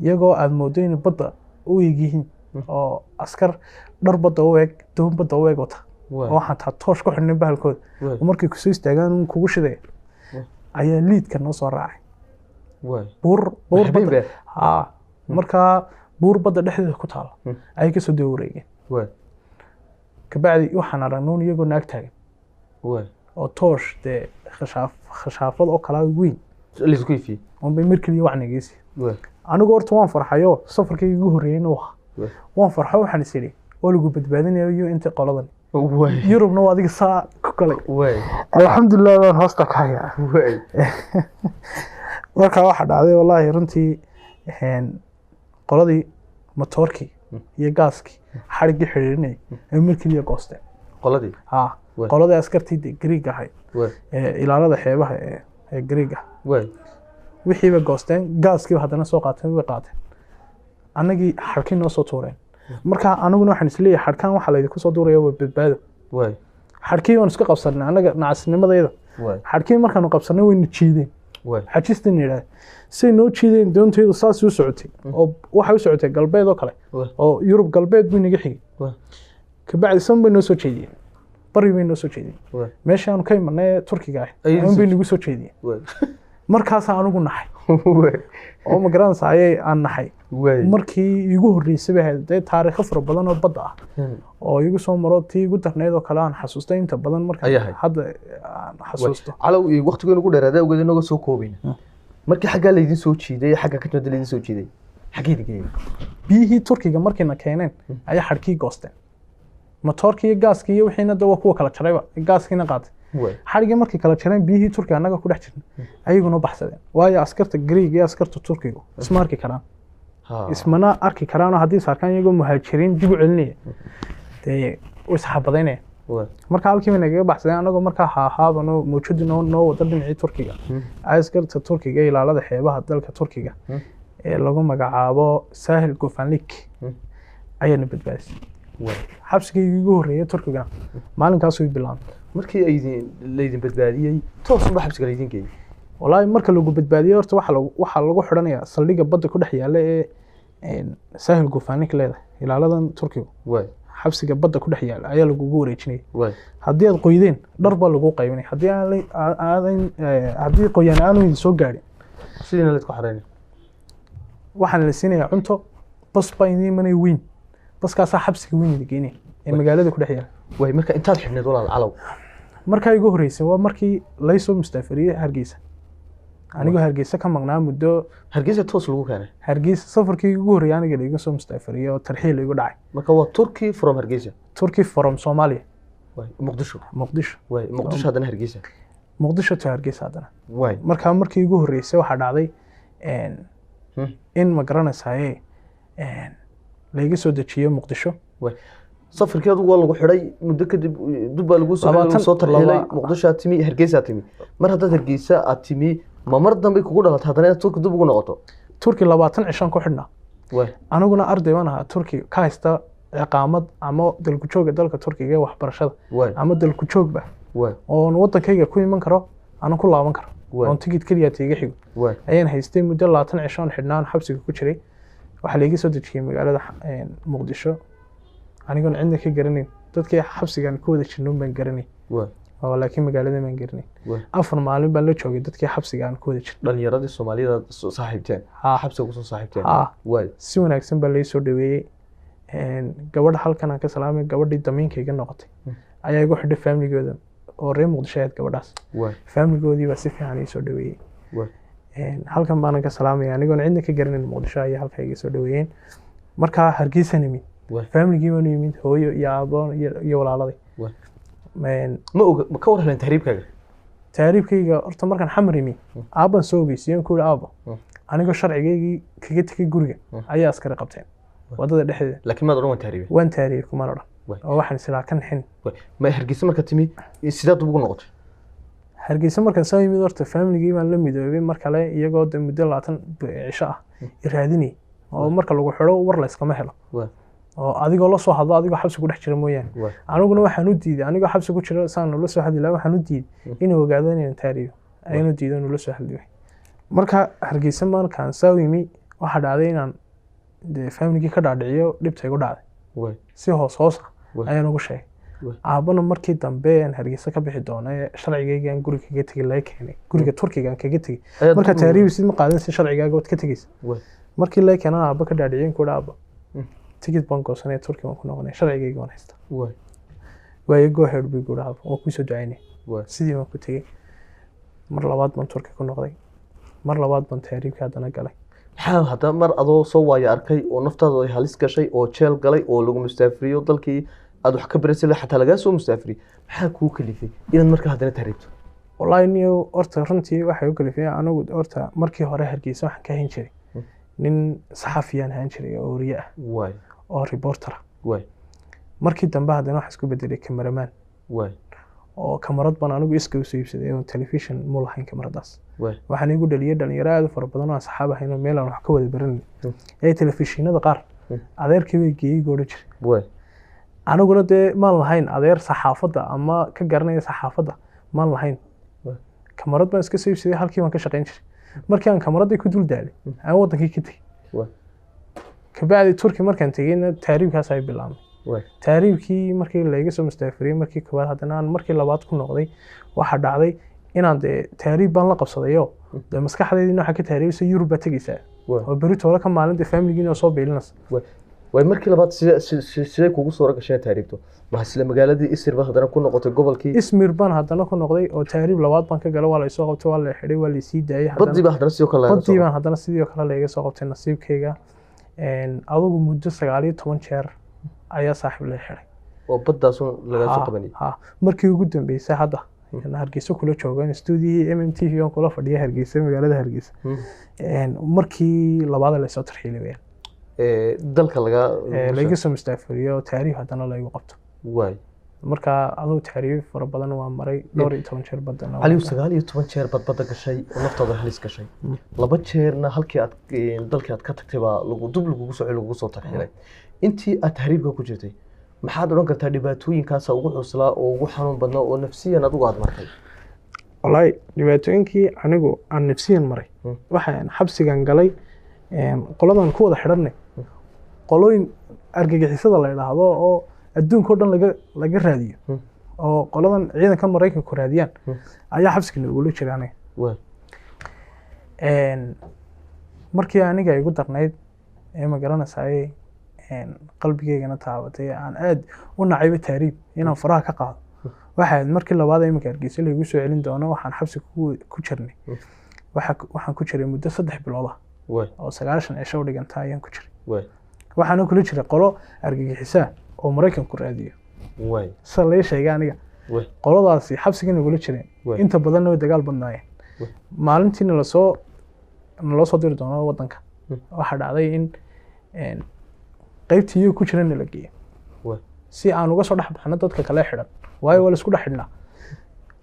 iyagoo aad moodo inay badda u eg yihiin oo askar dhar badda u eg, doon badda u eg wata Waay. oo waxaan taa toosh ku xidhnay bahalkooda Waay. oo markay kusoo istaagaan uun kugu shidaya ayaa liidka noo soo raacay. Waay. Buur Habeen badda baa. Haa, markaa buur badda dhexdeeda ku taala ayay kasoo daba wareegeen. Waay. Kabacdi waxaan aragnay uun iyagoo naag taagan Waay. oo toosh dee khashaafad oo kalaa weyn Laysku ifiyey. unbay mar keliya wacnigeysi. Waay. Anigu horta waan farxayo, safarkayga ugu horreeyeyna waa Waay. waan farxo, waxaan is idhi waa lagu badbaadinayo iyo inta qoladan Waay. Yurubna waa adiga saa ku galay. Waay. Alxamdulilah baan hoosta ka hayaa. Waay. Markaa waxaa dhacday wallaahi runtii qoladii matoorkii iyo gaaskii xadhiggii xidhiirinayay ay mar keliya goosteen. Qoladii. Haa. Waay. Qoladii askartii dee Greeg ahayd Waay. ee ilaalada xeebaha ee Greeg ah Waay. wixiiba goosteen, gaaskiiba haddana soo qaateen, way qaateen, annagii xadhkii noo soo tuureen. Marka aniguna waxaan isleeyahay xadhkaan waxaa laydinku soo tuuraya waa badbaado. Waay. Xadhkii waan iska qabsanay annaga nacasnimadayda. Waay. Xadhkii markaanu qabsanay wayna jiideen. Waay. Xajistan yidhaahda say noo jiideen, doontaydu saas u socotay oo waxay u socotay galbeed oo kale Waay. oo Yurub galbeed buu inaga xigay. Waay. Kabacdi san bay noo soo jeediyeen, bari bay noo soo jeediyeen. Waay. Meesha aanu ka imanay ee Turkiga ah Ayay un bay nagu soo jeediyeen. Waay. Markaasaa anigu naxay Waay. oo ma garanaysa ayay aan naxay. Waay. Markii iigu horreysay bay ahayd dee taariikho fara badan oo badda ah oo igu soo maro, tii igu darnayd oo kale aan xasuustay inta badan marka Ayaa ahayd. hadda aan xasuusto. Calow, iyo waqtigeenu ku dheeraaday awgeed inagoo soo koobayna, markii xaggaa laydin soo jiiday, xagga ka timada laydin soo jiiday, xaggee idin geeyey? Biyihii Turkiga markayna keeneen ayaa xadhkii goosteen, matoorkii iyo gaaskii iyo wixiina de waa kuwa kala jarayba, gaaskiina qaatay. Waay. Xadhigii markay kala jareen biyihii Turkiga annaga ku dhex jirna ayaguna baxsadeen, waayo askarta Greeg iyo askarta Turkigu isma arki karaan. Ha. Ismana arki karaanoo haddii is arkaan iyagoo muhaajiriin dib u celinaya dee way isxabadaynaya. Waay. Marka halkii bay nagaga baxsadeen anagoo markaa haahaabano mawjadu noo wada dhinacii Turkiga. Askarta Turkiga ee ilaalada xeebaha dalka Turkiga ee lagu magacaabo Sahil Gofanlik ayaana badbaadisay. Waay. Xabsigaygii ugu horreeyay Turkigana maalinkaasuu bilaabmay. Markii ay idin laydin badbaadiyey, toos unba xabsiga laydin geeyey? Wallaahi marka lagu badbaadiyey horta waxaa lagu xidhanayaa saldhigga badda ku dhex yaalla ee Sahil Gofanlik leedahay ilaaladan Turkigu. Waay. Xabsiga badda ku dhex yaalla ayaa lagugu wareejinaya. Waay. Haddii aad qoydeen dhar baa lagu qaybinaya, haddii aan aadayn haddii qoyaan aanu idin soo gaadhin sidiina laydku xaraynay. Waxaan la siinayaa cunto, bas baa idiin imanaya weyn, baskaasaa xabsiga weyn idin geynaya ee magaalada ku dhex yaalla. Waay, marka intaad xidhneed walaal Calow? Markaa igu horreysay waa markii laysoo mustaafariyey Hargeysa, anigoo Hargeysa ka maqnaa muddo. Hargeysa toos lagu keenay? Hargeysa safarkii ugu horreeyay aniga laiga soo mustaafariyey oo tarxiil igu dhacay. Marka waa Turkey from Hargeysa? Turkey from Soomaaliya. Waay, Muqdisho. Muqdisho. Waay, Muqdisho haddana Hargeysa. Muqdisho to Hargeysa haddana. Waay. Markaa markii igu horreysay waxaa dhacday in ma garanaysaye laiga soo dejiyo Muqdisho. Waay, safarkii adigu waa lagu xidhay, muddo kadib dib baa lagu soo lagu soo tarxiilay, Muqdisho aad timi, Hargeysa aad timi. Mar haddaad Hargeysa aad timi, Ma mar dambe kugu dhalatay haddana inaad Turki dib ugu noqoto? Turki 20 cishaan ku xidhnaa. Aniguna arday baan ahaa Turki ka haysta ciqaamad ama dalku-jooga dalka Turkiga ee waxbarashada ama dalku-joogba oon wadankayga ku iman karo aanan ku laaban karo oon tigid keliya iga xigo ayaan haystay muddo 20 cishoon xidhnaan xabsiga ku jiray. Waxaa laiga soo dejiyey magaalada Muqdisho anigoon cidna ka garanayn, dadkii xabsigan ku wada jirnoon baan garanay oo laakiin magaalada baan garanayn. 4 maalin baan la joogay dadkii xabsiga aan ku wada jirnay. Dhalinyaradii Soomaalida saaxiibteen xabsiga kusoo saaxiibteen? Si wanaagsan baa lai soo dhaweeyey. Gabadha halkan aan ka salaamay, gabadhii damiinka iga noqotay ayaa igu xidhay faamligooda oo reer Muqdisho ahayd gabadhaas. Faamligoodii baa si fiican ii soo dhaweeyey. Halkan baanan ka salaamaya, anigoon cidna ka garanayn Muqdisho ayaa halkaa iga soo dhaweeyeen. Markaa Hargeysan imid, faamligii baanu yimid, hooyo iyo aabbo iyo walaaladay. Ma oga, ma ka war heleen tahriibkaaga? Tahriibkayga horta markaan Xamar imi aabbaan soo ogeysiiyey, ku yihi aabbo anigoo sharcigaygii kaga tegay guriga ayaa askari qabteen wadada dhexdeeda. Laakiin maad odhan waan tahriibay? Waan tahriibay kumaan odhan oo waxaan islaa kan xin. Ma Hargeysa marka timi sidaad ugu noqotay? Hargeysa markaan soo yimid horta faamiligii baan la midoobay mar kale, iyagoo de muddo 20 cisho ah i raadinayay oo marka lagu xidho war la iskama helo oo adigoo la soo hadlo adigoo xabsi ku dhex jira mooyaane. Aniguna waxaan u diiday anigoo xabsi ku jira saan ula soo hadli lahaa, waxaan u diiday inuu ogaado inaan taariyo ayaan u diiday inuu la soo hadli waayo. Marka Hargeysa markaan soo yimi waxaa dhacday inaan dee faamiligii ka dhaadhiciyo dhibta igu dhacday si hoos hoos ah ayaan ugu sheegay. Aabbana markii dambe aan Hargeysa ka bixi doono ee sharcigayga aan guriga kaga tegay laga keenay, guriga Turkiga aan kaga tegay. Marka tahriibisid ma qaadan si sharcigaaga waad ka tegaysa. Markii laga keenana aabba ka dhaadhiciyeen ku aabba tigid baan goosanaya, Turki baan ku noqonaya, sharcigayga waan haystaa. Waayo go ahead buu igu aabba, waan kuusoo ducaynaya. Sidii baan ku tegey. Mar labaad baan Turki ku noqday, mar labaad baan tahriibka haddana galay. Maxaa haddana mar adoo soo waayo arkay oo naftaada ay halis gashay oo jeel galay oo lagu mustaafiriyo dalkii aad wax ka baraysay xataa lagaa soo mustaafiriyey, maxaa kuu kalifay inaad markaa haddana tahriibto? Wallaahi niyow horta runtii waxay u kalifay anigu horta markii hore Hargeysa waxaan ka hayn jiray nin saxafiyaan ahaan jiray oo wariye ah oo reporter ah. Markii dambe haddana waxaan isku bedelay cameraman oo kamarad baan anigu iska usoo iibsaday oo telefishin mu lahayn kamaradaas. Waxaan igu dhaliyay dhalinyaro aad u fara badan oo aan saxaab ahayn oo meel aan wax ka wada baranayn ee telefishinada qaar adeerkii bay geeyey goodhan jiray. Aniguna dee maan lahayn adeer saxaafadda ama ka garanaya saxaafadda maan lahayn. Kamarad baan iska soo iibsaday, halkii baan ka shaqayn jiray. Markii aan kamaradii ku dul daalay aan wadankii ka tegey. Kabacdi Turki markaan tegeyna tahriibkaas ay bilaabmay. Tahriibkii markii layga soo mustaafiriyey markii koowaad haddana aan markii labaad ku noqday waxaa dhacday inaan dee tahriib baan la qabsadayo dee maskaxdaydiina waxaa ka tahriibaysa Yurub baa tegeysaa oo beri toole ka maalinta faamiligiina soo biilinaysa. Way markii labaad sidee kugu suura gashay inaad tahriibto? Ma isla magaaladii Ismir baad haddana ku noqotay gobolkii? Ismir baan haddana ku noqday oo tahriib labaad baan ka galay, waa la isoo qabtay, waa la xidhay, waa la isii daayay. Baddii baa haddana sidoo kale baddii baan haddana sidoo kale layga soo qabtay nasiibkayga. Adigu muddo 19 jeer ayaa saaxiib la xidhay oo baddaas lagaa soo qabanayay. Markii ugu dambeysay hadda Hargeysa kula joogan stuudiyihii MMTV aan kula fadhiya Hargeysa, magaalada Hargeysa. Markii labaad la soo tarxiilay weeyaan dalka laga soo mustaafiriyo tahriib haddana laygu qabto. Marka adigu tahriib fara badan waa maray, dhowr iyo toban jeer badana. Caliw 19 jeer bad badda gashay oo naftaada halis gashay, 2 jeerna halkii aad dalkii aad ka tagtay baa lagu dub lagugu soo lagugu soo tarxiilay. Intii aad tahriibka ku jirtay maxaad odhan kartaa dhibaatooyinkaasa ugu cuslaa oo ugu xanuun badnaa oo nafsiyan adigu aad martay? Wallaahi dhibaatooyinkii anigu aan nafsiyan maray waxaan xabsigan galay qoladan ku wada xidhanay qolooyin argagixisada la yidhaahdo oo adduunka oo dhan laga raadiyo oo qoladan ciidanka Maraykanku raadiyaan ayaa xabsiga noogula jira aniga. Markii aniga igu darnayd ee ma garanaysaay qalbigeygana taabatay aan aad u nacayba tahriib inaan faraha ka qaado waxay ahayd markii labaad ee iminka Hargeysa laygu soo celin doono. Waxaan xabsi ku jirnay, waxaan ku jiray muddo 3 bilood ah oo 90 cisho u dhiganta ayaan ku jiray. Waxaana kula jiray qolo argagixisaa oo Maraykanku raadiyo sida lay sheegay aniga. Qoladaasi xabsiga nagula jireen, inta badanna way dagaal badnaayeen. Maalintiina naloo soo diri doono wadanka waxaa dhacday in qaybtii iyaga ku jirana la geeyo si aan uga soo dhex baxno dadka kale xidhan, waayo waa la isku dhex xidhnaa.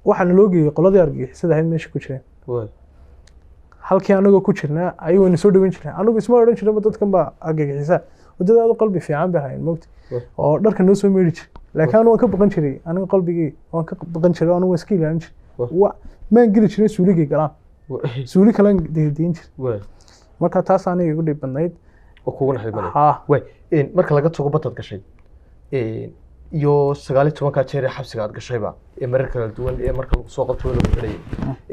Waxaa naloo geeyey qoladii argagixisada ahayd meesha ku jireen. Halkii anagoo ku jirnaa ayuu wayna soo dhaweyn jireen. Anigu isma odhan jirinba dadkan baa argagixisa, waddada aad u qalbi fiican bay hayn mogta oo dharka noo soo meeri jiray, laakiin anu waan ka baqan jiray, aniga qalbigii waan ka baqan jiray, anigu waan iska ilaalin jiray, maan geli jirin suuligay galaan, suuli kalaan deedeyn jiray. Marka taas aniga igu dhib badnayd oo kugu naxdin badnayd. Way marka laga tago badaad gashay iyo 19-kaa jeer ee xabsiga aad gashayba ee marar kala duwan ee marka lagu soo qabto lagu xidhayay,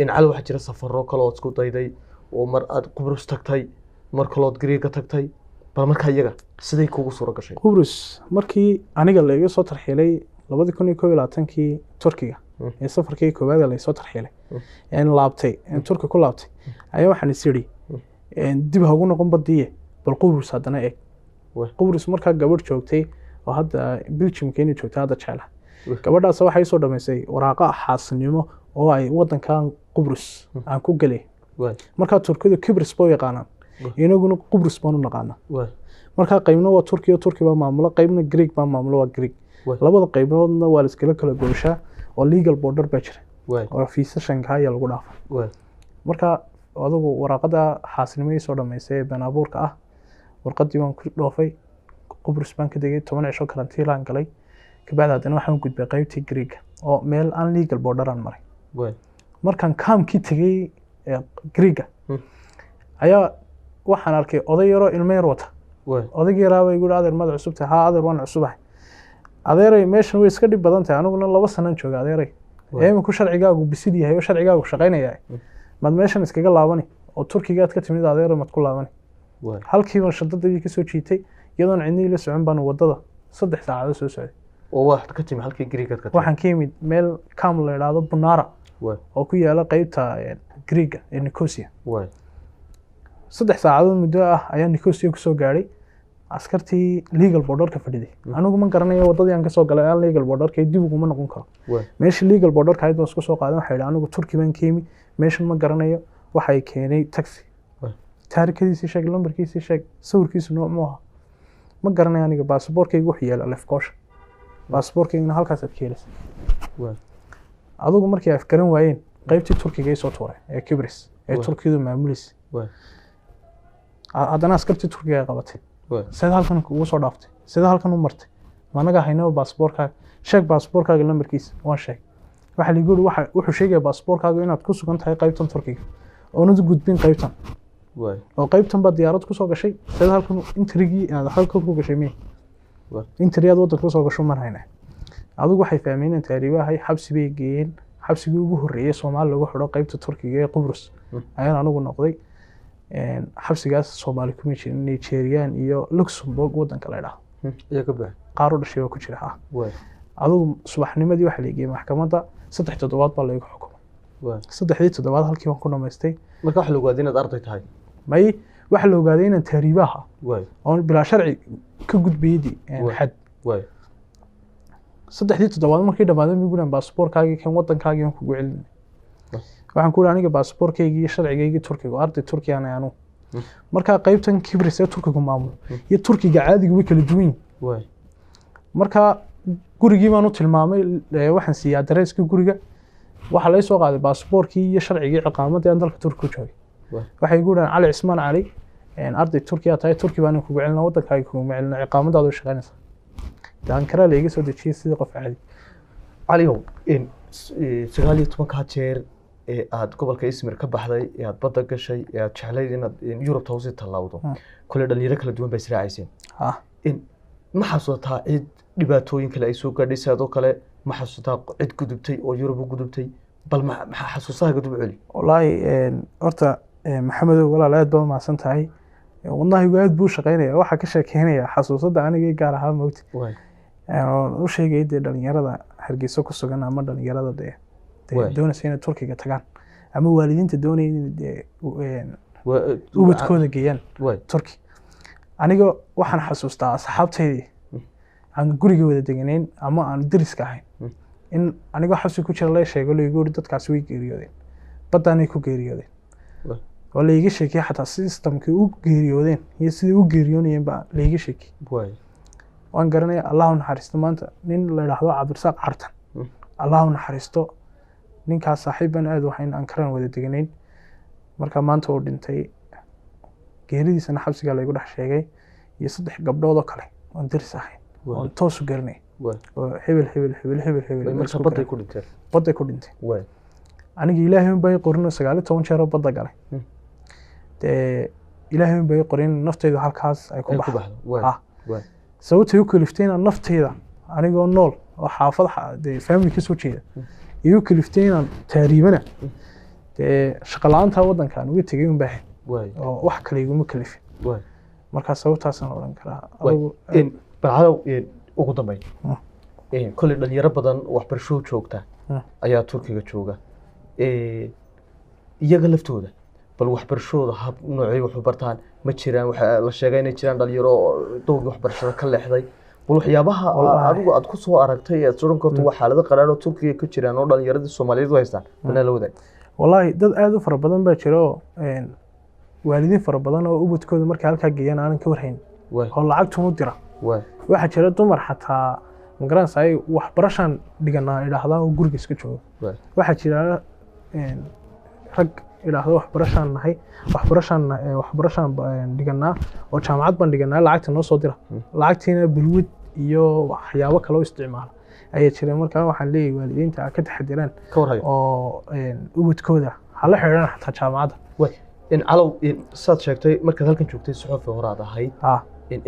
Cali, waxaa jira safarro kale ood isku dayday oo mar aad Qubrus tagtay, mar kalood Gariiga tagtay, bal markaa iyaga siday kugu suura gashay? Qubrus markii aniga la iga soo tarxiilay 2021-kii Turkiga ee safarkii koowaad la soo tarxiilay een laabtay, een Turki ku laabtay, ayaa waxaan is idhi dib ha ugu noqon badiye, bal Qubrus haddana eeg. Qubrus markaa gabadh joogtay oo hadda Belgiumka inay joogtay hadda jecla, gabadhaas waxay soo dhamaysay waraaqa xaasnimo oo ay wadankan Qubrus aan ku gelay. Markaa Turkidu Kibris baa u yaqaanaan, inaguna Qubrus baan u naqaanaa. Markaa qaybna waa Turkiya, Turki baa maamulo, qaybna Greek baa maamulo, waa Greek. Labada qayboodna waa la iskala kala gooshaa oo legal border baa jira oo fiisa Shanghai ayaa lagu dhaafa. Marka adigu waraaqada xaasnimo ii soo dhamaysay ee been abuurka ah, warqadii waan ku dhoofay, Qubrus baan ka degay, 10 cisho karantiilaan galay, kabacdi haddana waxaan gudbay qaybtii Greega oo meel aan legal border aan maray. Markaan kaamkii tegey Greega ayaa waxaan arkay oday yaroo ilmo yar wata. Odayg yaraaba igu adeer, maad cusub tahay? Haa adeer, waan cusubahay. Adeeray, meeshan way iska dhib badan tahay, aniguna 2 sanaan jooga adeeray, iminku sharcigaagu bisil yahay oo sharcigaagu shaqaynaya, maad meeshan iskaga laabani oo Turkigaad ka timid adeeray maad ku laabani? Halkiiban shadadadii kasoo jiitay iyadoon cidnii la socon baan wadada 3 saacadood soo socday. Oo waxaad ka timi halkii Greegaad ka timi? Waxaan ka yimid meel cam la idhaahdo Bunara oo ku yaala qeybta Greega ee Nicosia. 3 saacadood muddo ah ayaa Nicosia kusoo gaadhay. Askartii legal borderka fadhiday, anigu ma garanayo wadadii aan kasoo galay aan legal borderka dib uguma noqon karo. Meeshii legal borderka ahayd baan isku soo qaaday, waxay idhi anigu Turki baan ka yimi, meeshan ma garanayo. Waxay keenay taxi, taarikadiisii sheeg, lambarkiisii sheeg, sawirkiisu nooc mu aha, ma garanayo aniga, baasaboorkayga wuxuu yaala Lefkoosha, baasaboorkaygana halkaasaad ka helaysa. Adigu markay afgaran waayeen qaybtii Turkiga ay soo tuureen ee Kibris ee Turkiyadu maamulaysa. Haddana askartii Turkiga ay qabatay, sida halkan ugu soo dhaaftay, sida halkan u martay, ma anaga haynaba baasaboorkaaga, sheeg baasaboorkaaga lambarkiisa. Waan sheeg, waxaa liigu yidhi wuxuu sheegaya baasaboorkaaga inaad ku sugan tahay qaybtan Turkiga oonad u gudbin qaybtan oo qaybtan baa diyaarad kusoo gashay, sida halkan intrigii aad halkan ku gashay miya intri aad waddanka kusoo gasho man hayna. Adigu waxay fahmeen in taariibahay, xabsi bay geeyeen. Xabsigii ugu horreeyay Soomaali lagu xidho qaybta Turkiga ee Qubrus ayaan anigu noqday. Xabsigaas Soomaali kuma jirin, Nigerian iyo Luxembourg waddanka la idhaahdo qaar u dhashay baa ku jira. Adigu subaxnimadii waxaa la geeyey maxkamadda, 3 toddobaad baa laygu xukumay. 3dii toddobaad halkii baan ku dhamaystay. Marka waxa la ogaaday inaad arday tahay? May, waxaa la ogaaday inaan tahriibaha oon bilaa sharci ka gudbayadii xad. 3dii toddobaad markii dhamaaday migu dhahan baasaboorkaagii kan waddankaagii aan kugu celinay. Waxaan ku ihi aniga baasaboorkaygii iyo sharcigaygii Turkiga oo arday Turkiyan anugu. Markaa qaybtan Kibris ee Turkigu maamulo iyo Turkiga caadigu way kala duwan yihiin. Markaa gurigii baan u tilmaamay, waxaan siiyey adareyskii guriga, waxaa lay soo qaaday baasaboorkii iyo sharcigii ciqaamadii aan dalka Turki ku joogay. Waxay igu dhahan Cali Cismaan Cali, arday Turkiya tahay, Turki baan kugu celina, waddankaaga kuguma celina, ciqaamadaada way shaqaynaysaa. Ankaraa la iga soo dejiyey sidii qof caadi. Caliyow, 19-kaa jeer ee aad gobolka Ismir ka baxday ee aad badda gashay ee aad jeclayd inaad Yurubta usii tallaawdo, kule dhalinyaro kala duwan bay israacayseen. Ma xasuusataa cid dhibaatooyin kale ay soo gaadhay sidoo kale? Ma xasuusataa cid gudubtay oo Yurub u gudubtay? Bal maxaa xasuusahaaga dib u celi? Wallaahi horta Maxamedow walaal aad baad umahadsan tahay, wadnahaygu aad buu u shaqeynaya, waxaa ka sheekeynaya xasuusadda aniga gaar ahaan moogta u sheegay dee dhalinyarada Hargeysa ku sugan ama dhalinyarada dee doonaysa inay Turkiga tagaan ama waalidiinta doonaya inay dee ubadkooda geeyaan Turki. Aniga waxaan xasuustaa asxaabtaydii aan guriga wada deganayn ama aan deriska ahayn in anigoo xabsi ku jira la sheego, laigu yiri dadkaasi way geeriyoodeen, baddaanay ku geeriyoodeen, oo laiga sheekiyey xataa systemkii u geeriyoodeen iyo sidai u geeriyoonayeen baa laiga sheekiyey. Waan garanaya, Allah u naxariisto, maanta nin la idhaahdo Cabdirasaaq Cartan, Allah u naxariisto, ninkaas saaxiib baan aad waxayn Ankaraan wada deganayn. Marka maanta uu dhintay, geeridiisana xabsigaa laygu dhex sheegay, iyo 3 gabdhood oo kale oon diris ahayn oon toos u garanay, oo hebel hebel hebel hebel hebel. Marka baday ku dhinteen? Baday ku dhinteen. Aniga Ilaahay un baa qorin oo 19 jeer oo badda galay. Dee Ilaahay un baa qorin naftaydu halkaas ay ku baxdo. Sababtay u kaliftay inaan naftayda anigoo nool oo xaafad dee family ka soo jeeda igu kaliftay inaan taariibana, dee shaqo la-aanta waddanka aan uga tegay un baahan, oo wax kale iguma kalifin. Marka sababtaasaan odhan karaa. Balcadow, ugu dambeyn, kolley dhalinyaro badan waxbarasho joogta ayaa Turkiga jooga, iyaga laftooda bal waxbarashadooda hab noocay wax u bartaan ma jiraan? Waxaa la sheegay inay jiraan dhalinyaro dowgii waxbarashada ka leexday. Bal waxyaabaha adigu aad ku soo aragtay aad soran karto waa xaalado qaraar oo Turkiga ka jiraan oo dhalinyaradii Soomaaliyeed u haystaan, banaa la wadaag. Wallaahi dad aada u fara badan baa jira oo waalidiin fara badan oo ubadkooda markay halkaa geeyaan aanan ka warhayn oo lacagtun u dira. Waxaa jira dumar xataa magaranaysa ay waxbarashaan dhiganaa idhaahdaan oo guriga iska jooga. Waxaa jira rag idhaahdo waxbarashaan nahay, waxbarashaan waxbarashaan dhiganaa oo jaamacad baan dhiganaa, lacagta noo soo dira, lacagtiina bulwid iyo waxyaabo kale oo isticmaala ayaa jira. Markaa waxaan leeyahay waalidiinta ha ka taxadiraan oo ubadkooda hala xidhaan xataa jaamacadda. Calow, saad sheegtay markaad halkan joogtay suxufi horaad ahayd,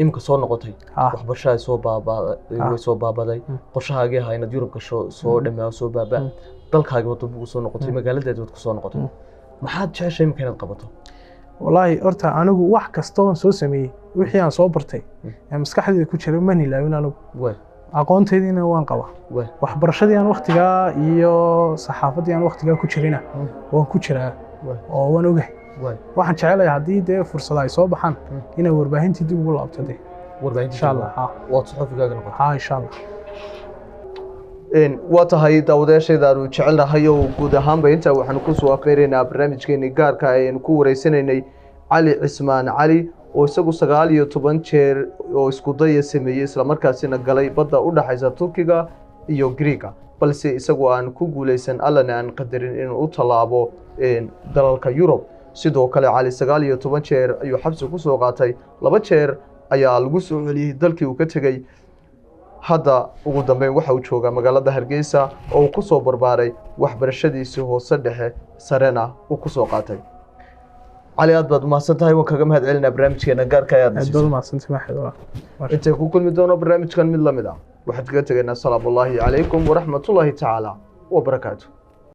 iminka soo noqotay, waxbarashada soo baabaa way soo baabaday, qorshahaagii ahaa inaad Yurub gasho soo dhamaa soo baaba, dalkaagi wad ugu soo noqotay, magaaladeedi waad kusoo noqotay, maxaad jeceshay iminka inaad qabato? Wallaahi horta anigu wax kasta oon soo sameeyey, wixii aan soo bartay ee maskaxdayda ku jiray man ilaawin anigu, aqoontaydiina waan qabaa, waxbarashadii aan waktigaa iyo saxaafaddii aan waktigaa ku jirayna waan ku jiraa oo waan ogahay. Waxaan jecelahay haddii dee fursada ay soo baxaan inay warbaahintii dib ugu laabto dee insha Allah. Waad suxufigaaga noqotay? Ha, insha Allah. Waa tahay daawadayaashayda aanu jecelnahay oo guud ahaanba intaa waxaanu kusoo afmeeraynaa barnaamijkeeni gaarka ayaynu ku wareysanaynay Cali Cismaan Cali oo isagu 19 jeer oo isku daya sameeyey, islamarkaasina galay badda u dhexaysa Turkiga iyo Greega, balse isagu aan ku guuleysan, Allana aan qadarin inuu u tallaabo dalalka Yurub. Sidoo kale Cali 19 jeer ayuu xabsi ku soo qaatay, 2 jeer ayaa lagu soo celiyey dalkii uu ka tegey. Hadda ugu dambeyn waxa uu joogaa magaalada Hargeysa oo uu ku soo barbaaray, waxbarashadiisii hoose dhexe sarena uu ku soo qaatay. Cali, aad baad umahadsan tahay, waan kaga mahad celinaa barnaamijkeena gaarka aad. Aad baad umahadsantahay Maxmed. Intay ku kulmi doono barnaamijkan mid lamid ah, waxaad kaga tegaynaa asalaamu ullaahi calaykum waraxmatullaahi tacaala wabarakaatu.